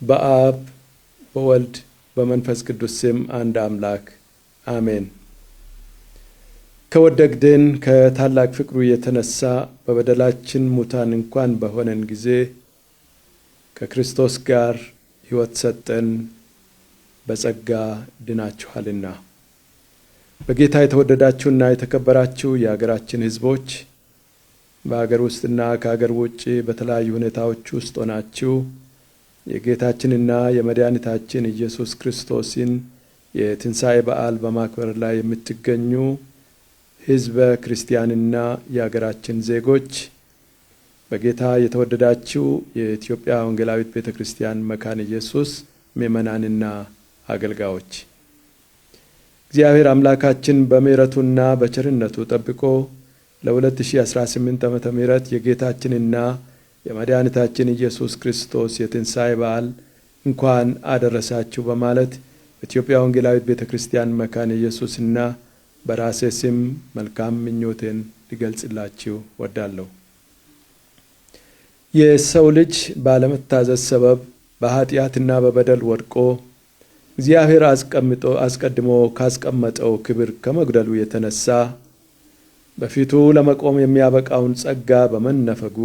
በአብ በወልድ በመንፈስ ቅዱስ ስም አንድ አምላክ አሜን። ከወደግድን ከታላቅ ፍቅሩ የተነሳ በበደላችን ሙታን እንኳን በሆነን ጊዜ ከክርስቶስ ጋር ሕይወት ሰጠን፣ በጸጋ ድናችኋልና። በጌታ የተወደዳችሁና የተከበራችሁ የሀገራችን ሕዝቦች፣ በሀገር ውስጥና ከሀገር ውጭ በተለያዩ ሁኔታዎች ውስጥ ሆናችሁ የጌታችንና የመድኃኒታችን ኢየሱስ ክርስቶስን የትንሣኤ በዓል በማክበር ላይ የምትገኙ ሕዝበ ክርስቲያንና የሀገራችን ዜጎች፣ በጌታ የተወደዳችሁ የኢትዮጵያ ወንጌላዊት ቤተ ክርስቲያን መካነ ኢየሱስ ምእመናንና አገልጋዮች፣ እግዚአብሔር አምላካችን በምሕረቱና በቸርነቱ ጠብቆ ለ2018 ዓመተ ምህረት የጌታችንና የመድኃኒታችን ኢየሱስ ክርስቶስ የትንሣኤ በዓል እንኳን አደረሳችሁ በማለት በኢትዮጵያ ወንጌላዊት ቤተ ክርስቲያን መካነ ኢየሱስና በራሴ ስም መልካም ምኞቴን ሊገልጽላችሁ ወዳለሁ። የሰው ልጅ ባለመታዘዝ ሰበብ በኃጢአትና በበደል ወድቆ እግዚአብሔር አስቀድሞ ካስቀመጠው ክብር ከመጉደሉ የተነሳ በፊቱ ለመቆም የሚያበቃውን ጸጋ በመነፈጉ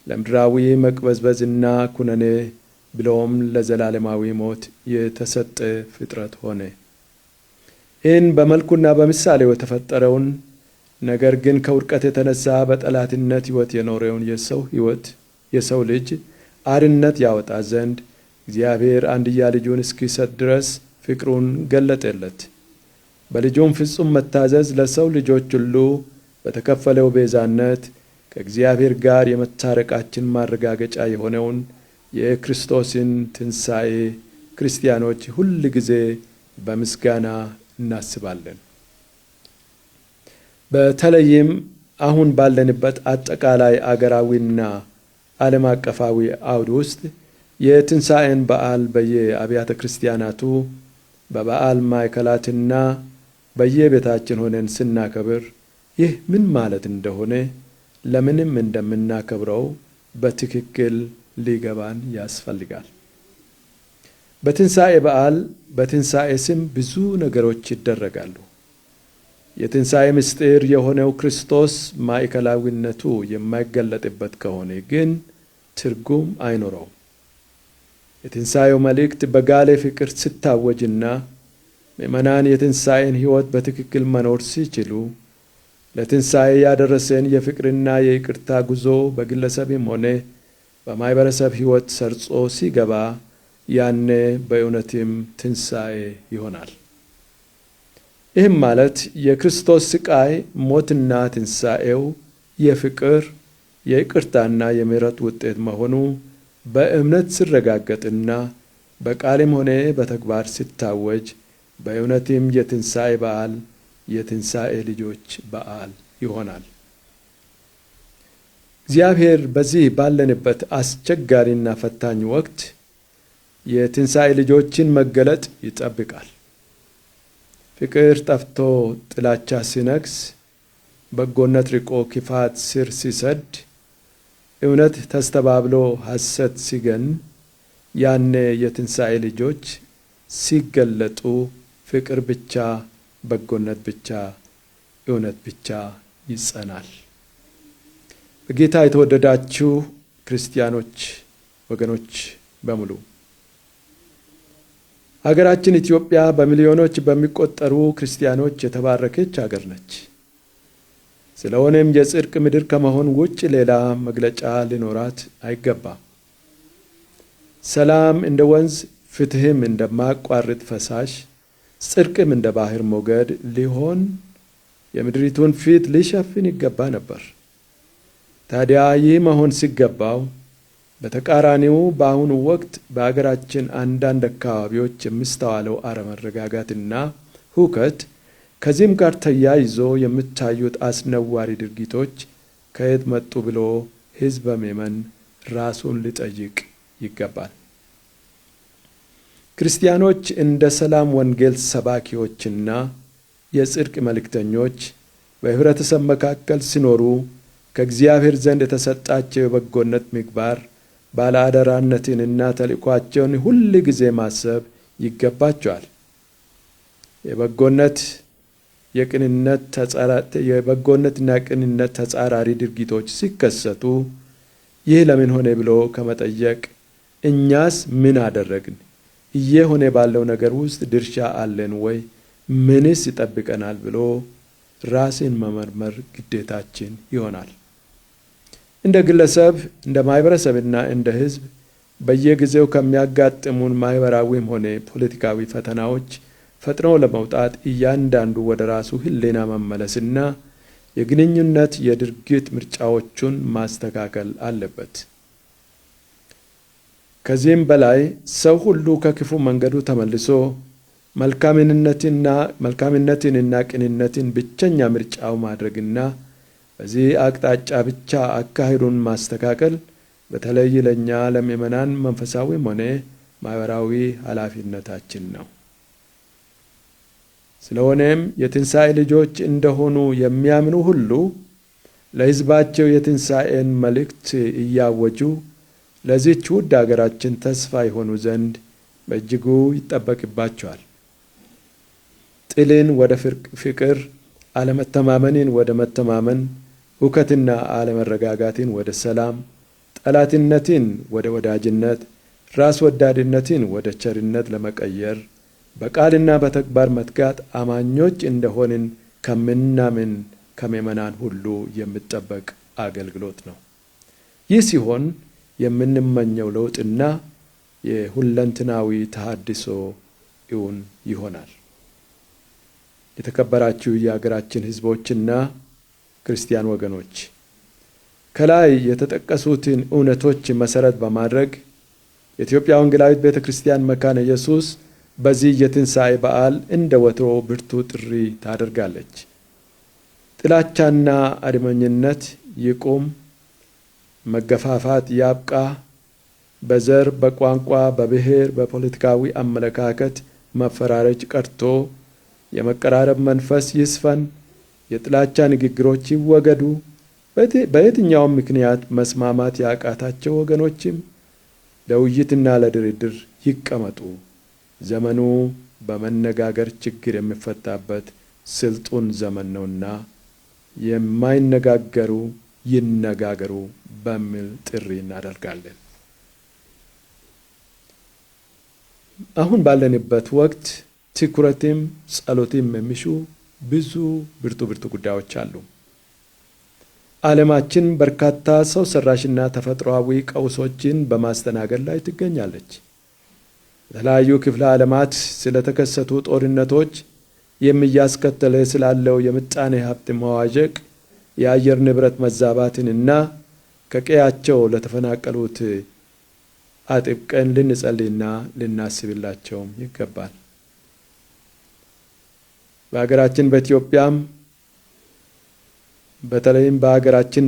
ለምድራዊ መቅበዝበዝና ኩነኔ ብሎም ለዘላለማዊ ሞት የተሰጠ ፍጥረት ሆነ። ይህን በመልኩና በምሳሌው የተፈጠረውን ነገር ግን ከውድቀት የተነሳ በጠላትነት ሕይወት የኖረውን የሰው ሕይወት የሰው ልጅ አርነት ያወጣ ዘንድ እግዚአብሔር አንድያ ልጁን እስኪሰጥ ድረስ ፍቅሩን ገለጠለት። በልጁም ፍጹም መታዘዝ ለሰው ልጆች ሁሉ በተከፈለው ቤዛነት ከእግዚአብሔር ጋር የመታረቃችን ማረጋገጫ የሆነውን የክርስቶስን ትንሣኤ ክርስቲያኖች ሁል ጊዜ በምስጋና እናስባለን። በተለይም አሁን ባለንበት አጠቃላይ አገራዊና ዓለም አቀፋዊ አውድ ውስጥ የትንሣኤን በዓል በየአብያተ ክርስቲያናቱ፣ በበዓል ማዕከላትና በየቤታችን ሆነን ስናከብር ይህ ምን ማለት እንደሆነ፣ ለምንም እንደምናከብረው በትክክል ሊገባን ያስፈልጋል። በትንሣኤ በዓል በትንሣኤ ስም ብዙ ነገሮች ይደረጋሉ። የትንሣኤ ምስጢር የሆነው ክርስቶስ ማዕከላዊነቱ የማይገለጥበት ከሆነ ግን ትርጉም አይኖረውም። የትንሣኤው መልእክት በጋለ ፍቅር ሲታወጅና ምዕመናን የትንሣኤን ሕይወት በትክክል መኖር ሲችሉ ለትንሣኤ ያደረሰን የፍቅርና የይቅርታ ጉዞ በግለሰብም ሆነ በማኅበረሰብ ሕይወት ሰርጾ ሲገባ ያኔ በእውነትም ትንሣኤ ይሆናል። ይህም ማለት የክርስቶስ ስቃይ፣ ሞትና ትንሣኤው የፍቅር፣ የይቅርታና የምሕረት ውጤት መሆኑ በእምነት ሲረጋገጥና በቃልም ሆነ በተግባር ሲታወጅ በእውነትም የትንሣኤ በዓል የትንሣኤ ልጆች በዓል ይሆናል። እግዚአብሔር በዚህ ባለንበት አስቸጋሪና ፈታኝ ወቅት የትንሣኤ ልጆችን መገለጥ ይጠብቃል። ፍቅር ጠፍቶ ጥላቻ ሲነግስ፣ በጎነት ርቆ ክፋት ስር ሲሰድ፣ እውነት ተስተባብሎ ሐሰት ሲገን፣ ያኔ የትንሣኤ ልጆች ሲገለጡ ፍቅር ብቻ፣ በጎነት ብቻ፣ እውነት ብቻ ይጸናል። በጌታ የተወደዳችሁ ክርስቲያኖች ወገኖች በሙሉ፣ ሀገራችን ኢትዮጵያ በሚሊዮኖች በሚቆጠሩ ክርስቲያኖች የተባረከች ሀገር ነች። ስለሆነም የጽድቅ ምድር ከመሆን ውጭ ሌላ መግለጫ ሊኖራት አይገባም። ሰላም እንደ ወንዝ፣ ፍትሕም እንደማያቋርጥ ፈሳሽ፣ ጽድቅም እንደ ባህር ሞገድ ሊሆን የምድሪቱን ፊት ሊሸፍን ይገባ ነበር። ታዲያ ይህ መሆን ሲገባው በተቃራኒው በአሁኑ ወቅት በአገራችን አንዳንድ አካባቢዎች የሚስተዋለው አለመረጋጋትና ሁከት፣ ከዚህም ጋር ተያይዞ የሚታዩት አስነዋሪ ድርጊቶች ከየት መጡ ብሎ ሕዝበ ምዕመን ራሱን ሊጠይቅ ይገባል። ክርስቲያኖች እንደ ሰላም ወንጌል ሰባኪዎችና የጽድቅ መልእክተኞች በህብረተሰብ መካከል ሲኖሩ ከእግዚአብሔር ዘንድ የተሰጣቸው የበጎነት ምግባር ባለአደራነትንና ተልዕኳቸውን ሁል ጊዜ ማሰብ ይገባቸዋል። የበጎነት የበጎነትና ቅንነት ተጻራሪ ድርጊቶች ሲከሰቱ ይህ ለምን ሆነ ብሎ ከመጠየቅ እኛስ ምን አደረግን? እየሆነ ባለው ነገር ውስጥ ድርሻ አለን ወይ? ምንስ ይጠብቀናል? ብሎ ራስን መመርመር ግዴታችን ይሆናል። እንደ ግለሰብ፣ እንደ ማህበረሰብና እንደ ህዝብ በየጊዜው ከሚያጋጥሙን ማህበራዊም ሆነ ፖለቲካዊ ፈተናዎች ፈጥኖ ለመውጣት እያንዳንዱ ወደ ራሱ ሕሊና መመለስና የግንኙነት የድርጊት ምርጫዎቹን ማስተካከል አለበት። ከዚህም በላይ ሰው ሁሉ ከክፉ መንገዱ ተመልሶ መልካምነትንና ቅንነትን ብቸኛ ምርጫው ማድረግና በዚህ አቅጣጫ ብቻ አካሄዱን ማስተካከል በተለይ ለእኛ ለምእመናን መንፈሳዊም ሆነ ማህበራዊ ኃላፊነታችን ነው። ስለሆነም የትንሣኤ ልጆች እንደሆኑ የሚያምኑ ሁሉ ለሕዝባቸው የትንሣኤን መልእክት እያወጁ ለዚህች ውድ አገራችን ተስፋ የሆኑ ዘንድ በእጅጉ ይጠበቅባቸዋል። ጥልን ወደ ፍቅር፣ አለመተማመንን ወደ መተማመን፣ ሁከትና አለመረጋጋትን ወደ ሰላም፣ ጠላትነትን ወደ ወዳጅነት፣ ራስ ወዳድነትን ወደ ቸርነት ለመቀየር በቃልና በተግባር መትጋት አማኞች እንደሆንን ከምናምን ከምእመናን ሁሉ የሚጠበቅ አገልግሎት ነው። ይህ ሲሆን የምንመኘው ለውጥና የሁለንተናዊ ተሃድሶ እውን ይሆናል። የተከበራችሁ የሀገራችን ሕዝቦችና ክርስቲያን ወገኖች፣ ከላይ የተጠቀሱትን እውነቶች መሰረት በማድረግ የኢትዮጵያ ወንጌላዊት ቤተ ክርስቲያን መካነ ኢየሱስ በዚህ የትንሣኤ በዓል እንደ ወትሮ ብርቱ ጥሪ ታደርጋለች። ጥላቻና አድመኝነት ይቁም፣ መገፋፋት ያብቃ፣ በዘር፣ በቋንቋ፣ በብሔር፣ በፖለቲካዊ አመለካከት መፈራረጅ ቀርቶ የመቀራረብ መንፈስ ይስፈን፣ የጥላቻ ንግግሮች ይወገዱ፣ በየትኛውም ምክንያት መስማማት ያቃታቸው ወገኖችም ለውይይትና ለድርድር ይቀመጡ። ዘመኑ በመነጋገር ችግር የሚፈታበት ስልጡን ዘመን ነውና የማይነጋገሩ ይነጋገሩ በሚል ጥሪ እናደርጋለን። አሁን ባለንበት ወቅት ትኩረትም ጸሎትም የሚሹ ብዙ ብርቱ ብርቱ ጉዳዮች አሉ። ዓለማችን በርካታ ሰው ሰራሽና ተፈጥሯዊ ቀውሶችን በማስተናገድ ላይ ትገኛለች። በተለያዩ ክፍለ ዓለማት ስለተከሰቱ ጦርነቶች፣ የሚያስከተለ ስላለው የምጣኔ ሀብት መዋዠቅ፣ የአየር ንብረት መዛባትንና ከቀያቸው ለተፈናቀሉት አጥብቀን ልንጸልይና ልናስብላቸውም ይገባል። በሀገራችን በኢትዮጵያም በተለይም በሀገራችን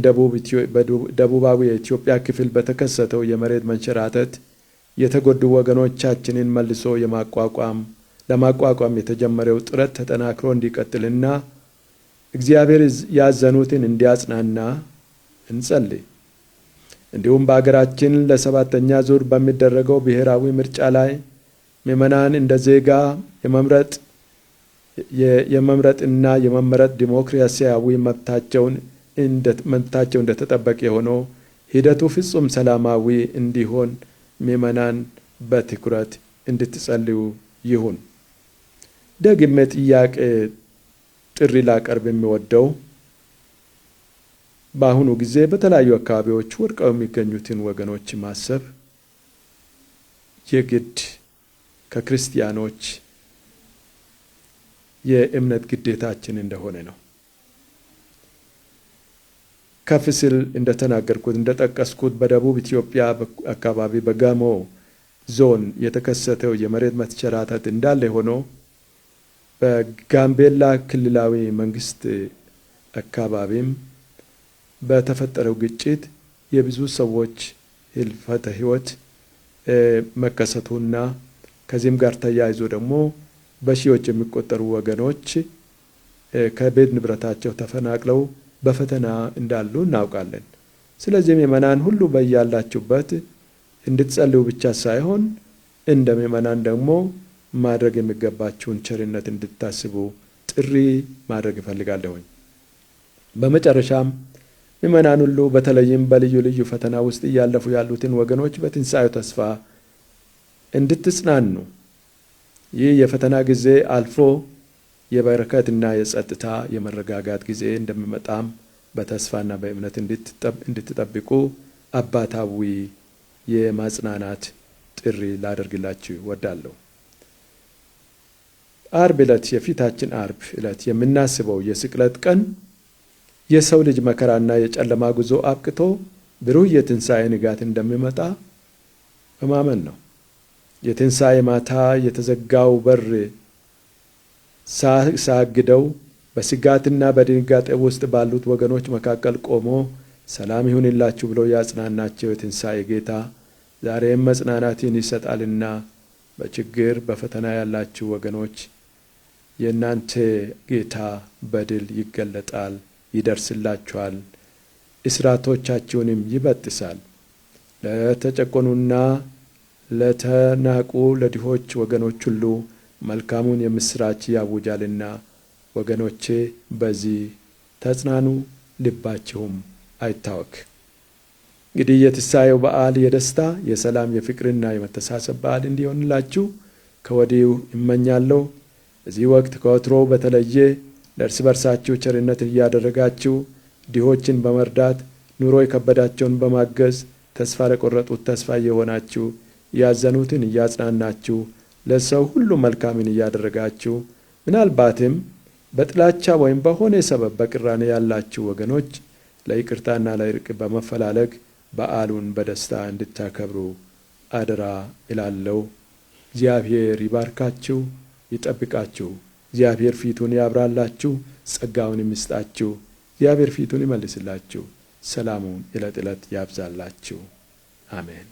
ደቡባዊ የኢትዮጵያ ክፍል በተከሰተው የመሬት መንሸራተት የተጎዱ ወገኖቻችንን መልሶ ለማቋቋም የተጀመረው ጥረት ተጠናክሮ እንዲቀጥልና እግዚአብሔር ያዘኑትን እንዲያጽናና እንጸልይ። እንዲሁም በሀገራችን ለሰባተኛ ዙር በሚደረገው ብሔራዊ ምርጫ ላይ ምዕመናን እንደ ዜጋ የመምረጥና የመመረጥ ዲሞክራሲያዊ መብታቸው እንደተጠበቀ ሆኖ ሂደቱ ፍጹም ሰላማዊ እንዲሆን ምዕመናን በትኩረት እንድትጸልዩ ይሁን። ደግሜ ጥያቄ ጥሪ ላቀርብ የሚወደው በአሁኑ ጊዜ በተለያዩ አካባቢዎች ወድቀው የሚገኙትን ወገኖች ማሰብ የግድ ከክርስቲያኖች የእምነት ግዴታችን እንደሆነ ነው። ከፍ ሲል እንደተናገርኩት እንደጠቀስኩት በደቡብ ኢትዮጵያ አካባቢ በጋሞ ዞን የተከሰተው የመሬት መንሸራተት እንዳለ ሆኖ በጋምቤላ ክልላዊ መንግስት አካባቢም በተፈጠረው ግጭት የብዙ ሰዎች ህልፈተ ህይወት መከሰቱና ከዚህም ጋር ተያይዞ ደግሞ በሺዎች የሚቆጠሩ ወገኖች ከቤት ንብረታቸው ተፈናቅለው በፈተና እንዳሉ እናውቃለን። ስለዚህ ምእመናን ሁሉ በያላችሁበት እንድትጸልዩ ብቻ ሳይሆን እንደ ምእመናን ደግሞ ማድረግ የሚገባችሁን ቸርነት እንድታስቡ ጥሪ ማድረግ እፈልጋለሁኝ። በመጨረሻም ምእመናን ሁሉ በተለይም በልዩ ልዩ ፈተና ውስጥ እያለፉ ያሉትን ወገኖች በትንሣኤው ተስፋ እንድትጽናኑ፣ ይህ የፈተና ጊዜ አልፎ የበረከትና የጸጥታ የመረጋጋት ጊዜ እንደሚመጣም በተስፋና በእምነት እንድትጠብቁ አባታዊ የማጽናናት ጥሪ ላደርግላችሁ እወዳለሁ። አርብ ዕለት፣ የፊታችን አርብ ዕለት የምናስበው የስቅለት ቀን የሰው ልጅ መከራና የጨለማ ጉዞ አብቅቶ ብሩህ የትንሣኤ ንጋት እንደሚመጣ በማመን ነው። የትንሣኤ ማታ የተዘጋው በር ሳያግደው በስጋትና በድንጋጤ ውስጥ ባሉት ወገኖች መካከል ቆሞ ሰላም ይሁንላችሁ ብሎ ያጽናናቸው የትንሣኤ ጌታ ዛሬም መጽናናትን ይሰጣልና በችግር በፈተና ያላችሁ ወገኖች የእናንተ ጌታ በድል ይገለጣል፣ ይደርስላችኋል፣ እስራቶቻችሁንም ይበጥሳል። ለተጨቆኑና ለተናቁ ለድሆች ወገኖች ሁሉ መልካሙን የምስራች ያውጃልና ወገኖቼ በዚህ ተጽናኑ፣ ልባችሁም አይታወክ። እንግዲህ የትንሣኤው በዓል የደስታ፣ የሰላም፣ የፍቅርና የመተሳሰብ በዓል እንዲሆንላችሁ ከወዲሁ እመኛለሁ። በዚህ ወቅት ከወትሮ በተለየ ለእርስ በርሳችሁ ቸርነት እያደረጋችሁ፣ ድሆችን በመርዳት፣ ኑሮ የከበዳቸውን በማገዝ፣ ተስፋ ለቆረጡት ተስፋ እየሆናችሁ፣ ያዘኑትን እያጽናናችሁ፣ ለሰው ሁሉ መልካምን እያደረጋችሁ፣ ምናልባትም በጥላቻ ወይም በሆነ ሰበብ በቅራኔ ያላችሁ ወገኖች ለይቅርታና ለእርቅ በመፈላለግ በዓሉን በደስታ እንድታከብሩ አደራ እላለሁ። እግዚአብሔር ይባርካችሁ፣ ይጠብቃችሁ። እግዚአብሔር ፊቱን ያብራላችሁ፣ ጸጋውን ይስጣችሁ። እግዚአብሔር ፊቱን ይመልስላችሁ፣ ሰላሙን ዕለት ዕለት ያብዛላችሁ። አሜን።